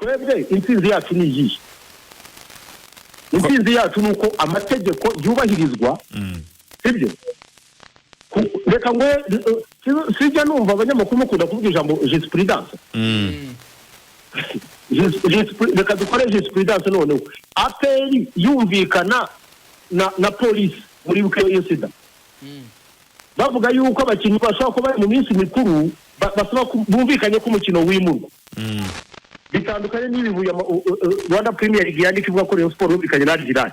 Twebwe intsinzi yacu ni iyihe? Intsinzi yacu ni uko amategeko yubahirizwa, sibyo? Reka ngo sijya numva abanyamakuru mukunda kuvuga ijambo jurisprudence. Reka dukore jurisprudence noneho. APR yumvikana na polisi muri buke iyo sida, bavuga yuko abakinnyi bashobora kuba bari mu minsi mikuru, basaba bumvikanye ko umukino wimurwa. Bitandukanye n'ibibuye Rwanda Premier League yandika ivuga ko Rayon Sport yumvikanye na Al Hilal.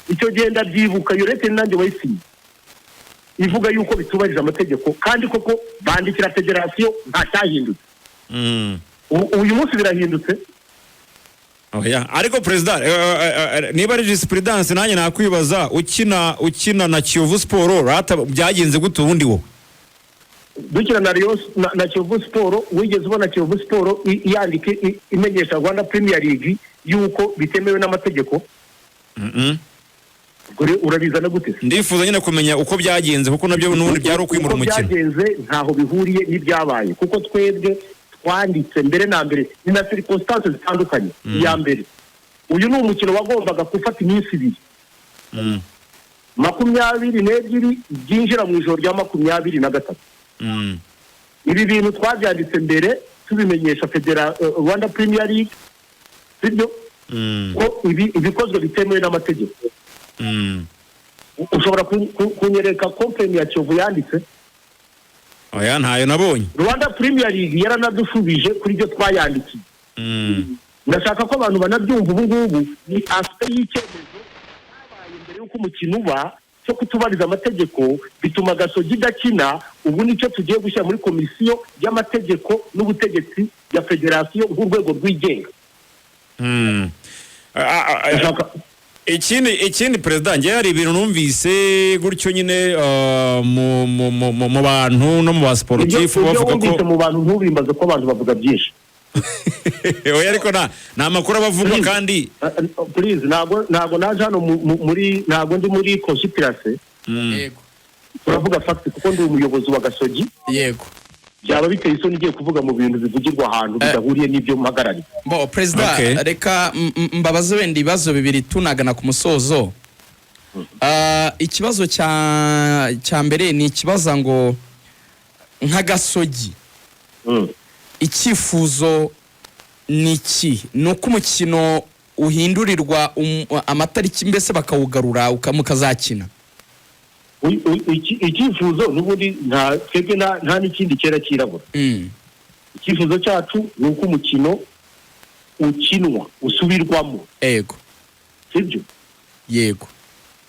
Icyo gihe ndabyibuka, iyo lettre nanjye wayisinye, ivuga yuko bitubahirije amategeko, kandi koko bandikira federasiyo, nta cyahindutse. Uyu munsi birahindutse. Oya, ariko perezida, niba ari jurisprudence, nanjye nakwibaza, ukina na Kiyovu Sport rata, byagenze gute ubundi wowe? Dukina na Rayon na Kiyovu Sport, wigeze ubona Kiyovu Sport yandika imenyesha Rwanda Premier League yuko bitemewe n'amategeko? Ubwo rero urabizana gute se? Ndifuza nyine kumenya uko byagenze, kuko nabyo n'ubundi byari ukwimura Uko umukino. byagenze ntaho bihuriye n'ibyabaye, kuko twebwe twanditse mbere na mbere, ni na circonstances zitandukanye. Iya mbere, uyu ni umukino wagombaga gufata iminsi 2, 22 byinjira mu ijoro rya 23. Ibi bintu twabyanditse mbere, tubimenyesha Rwanda Premier League, sibyo? Ko ibi ibikozwe bitemewe n'amategeko. Ushobora kunyereka complaint ya Kiyovu yanditse? Oya, ntayo nabonye. Rwanda Premier League yaranadusubije kuri ibyo twayandikiye. Ndashaka ko abantu banabyumva. Ubu ngubu ni aspect y'icyemezo cyabaye mbere y'uko umukino uba, cyo kutubariza amategeko, bituma Gasogi idakina. Ubu nicyo tugiye gushyira muri komisiyo y'amategeko n'ubutegetsi ya federasiyo nk'urwego rwigenga. Ikindi perezida, njyewe hari ibintu numvise gutyo nyine mu bantu no mu ba sportif Ibyo bavuga wumvise ko mu bantu, ntubimbaze, ko abantu bavuga byinshi. Oya, ariko nta makuru aba avugwa Please. kandi. Please, ntabwo naje hano muri, ntabwo ndi muri conspiracy. Turavuga fact, kuko ndi umuyobozi wa Gasogi. Byaba biteye isoni ugiye kuvuga mu bintu bivugirwa ahantu bidahuriye n'ibyo mpagarariye. Bo perezida, reka mbabaze wenda ibibazo bibiri tunagana ku musozo. Ikibazo cya mbere ni ikibaza ngo nka Gasogi, icyifuzo ni iki? Ni uko umukino uhindurirwa amatariki, mbese bakawugarura mukazakina? Icyifuzo n'ubundi nta twebwe nta n'ikindi cyera cyirabura. Icyifuzo cyacu ni uko umukino ukinwa, usubirwamo. Sibyo? Yego.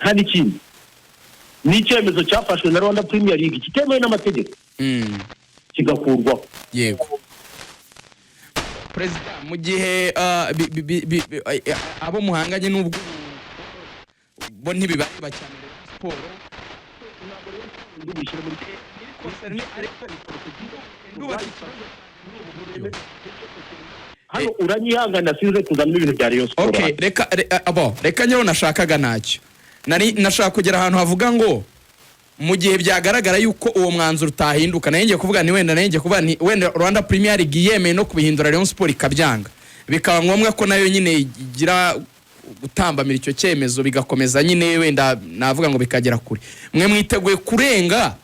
Nta n'ikindi. Ni icyemezo cyafashwe na Rwanda Premier League kitemewe n'amategeko, kigakurwaho. Yego perezida, mu gihe abo muhanganye n'ubwo bo ntibibareba cyane, Rayon Sport Undi bushyire muri ndubatse ikibazo muri ubu buryo. Hano uranyihangana, sinze kuzanamo ibintu bya Rayon Sport Okay, hano. reka bo reka njyewe nashakaga ntacyo nari nashaka kugera ahantu havuga ngo mu gihe byagaragara yuko uwo mwanzuro utahinduka, nayo ngiye kuvuga ni wenda, nayo ngiye kuvuga ni wenda Rwanda Premier League yemeye no kubihindura, Rayon Sport ikabyanga, bikaba ngombwa ko nayo nyine igira gutambamira icyo cyemezo, bigakomeza nyine, wenda navuga ngo bikagera kure, mwe mwiteguye kurenga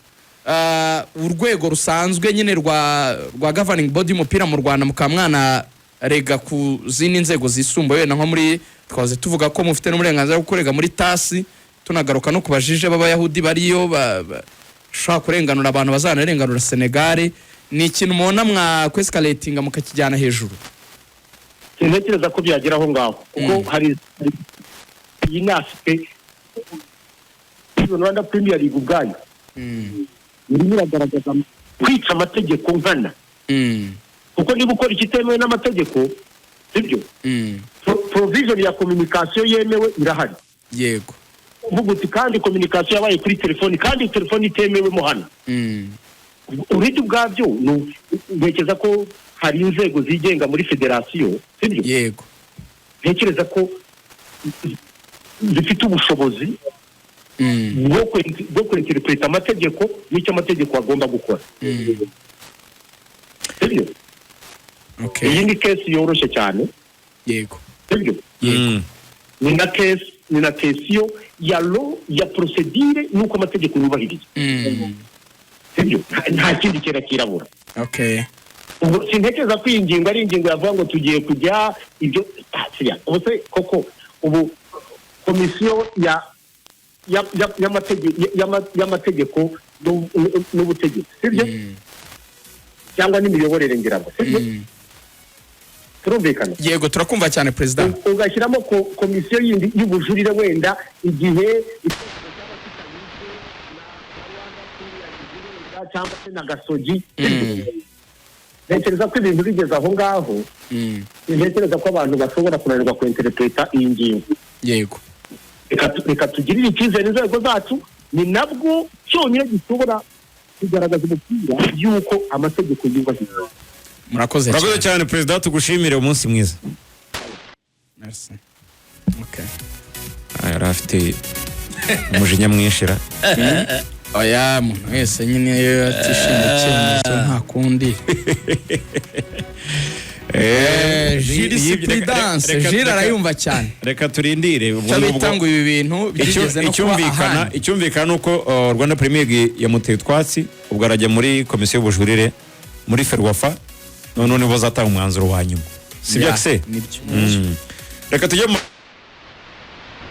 urwego rusanzwe nyine rwa governing body y'umupira mu Rwanda, mukaba mwanarega ku zindi nzego zisumbuye, wenda nko muri, twahoze tuvuga ko mufite n'uburenganzira bwo kurega muri TAS, tunagaruka no ku ba juge b'Abayahudi bariyo bashobora kurenganura abantu, bazanarenganura Senegal? Ni ikintu mubona mwakwescalatinga mukakijyana hejuru? Sintekereza ko byagera aho ngaho, kuko hari iyi ni aspect Rwanda Premier League ubwayo irimo iragaragaza kwica amategeko nkana, kuko niba ukora ikitemewe n'amategeko, sibyo? Provision ya communication yemewe irahari. Uvuga uti kandi communication yabaye kuri telefoni, kandi telefoni itemewemo hano. Uretse ubwabyo, ntekereza ko hari inzego zigenga muri federasiyo, sibyo? Yego. Ntekereza ko zifite ubushobozi bwo kwinterpreta amategeko n'icyo amategeko agomba gukora, sibyo? Okay. Iyi ni case yoroshye cyane. Sibyo? Yego. Ni na question ya law, ya procédure, n'uko amategeko yubahirizwa. Sibyo? Nta kindi kera kirabura. Ubwo sintekereza ko iyi ngingo ari ingingo yavuga ngo tugiye kujya ibyo. Ah, siriya. Ubu se koko ubu komisiyo ya ya- ya- y'amategeko n'ubutegetsi, sibyo, cyangwa n'imiyoborere, ngira ngo, sibyo? Turumvikana? Yego, turakumva cyane, perezida. Ugashyiramo komisiyo yindi y'ubujurire, wenda igihe icyemezo cyaba kitanyuze na Rwanda Premier League wenda, cyangwa se na Gasogi. Ntekereza ko ibintu bigeze aho ngaho, ntekereza ko abantu bashobora kunanirwa kwinterpreta iyi ngingo. Reka tugirire icyizere inzego zacu. Ni nabwo cyonyine gishobora kugaragaza umupira y'uko amategeko yubahirizwa. Murakoze Urakoze cyane. cyane, perezida, tugushimire, umunsi mwiza. Merci. Okay. Ah, yari afite umujinya mwinshi ra. Oya, umuntu wese nyine iyo atishimiye icyemezo, nta kundi. Jurisprudence, Jules arayumva cyane. Reka turindire ubwo Icyo ngubwo. bita ngo ibi bintu byigeze no kuba Icyumvikana, ahandi. icyumvikana ni uko Rwanda Premier League yamuteye utwatsi, ubwo arajya muri komisiyo y'ubujurire muri FERWAFA, noneho nibo bazatanga umwanzuro wa nyuma, sibyo? Ya, Se nibyo. Reka tujye mu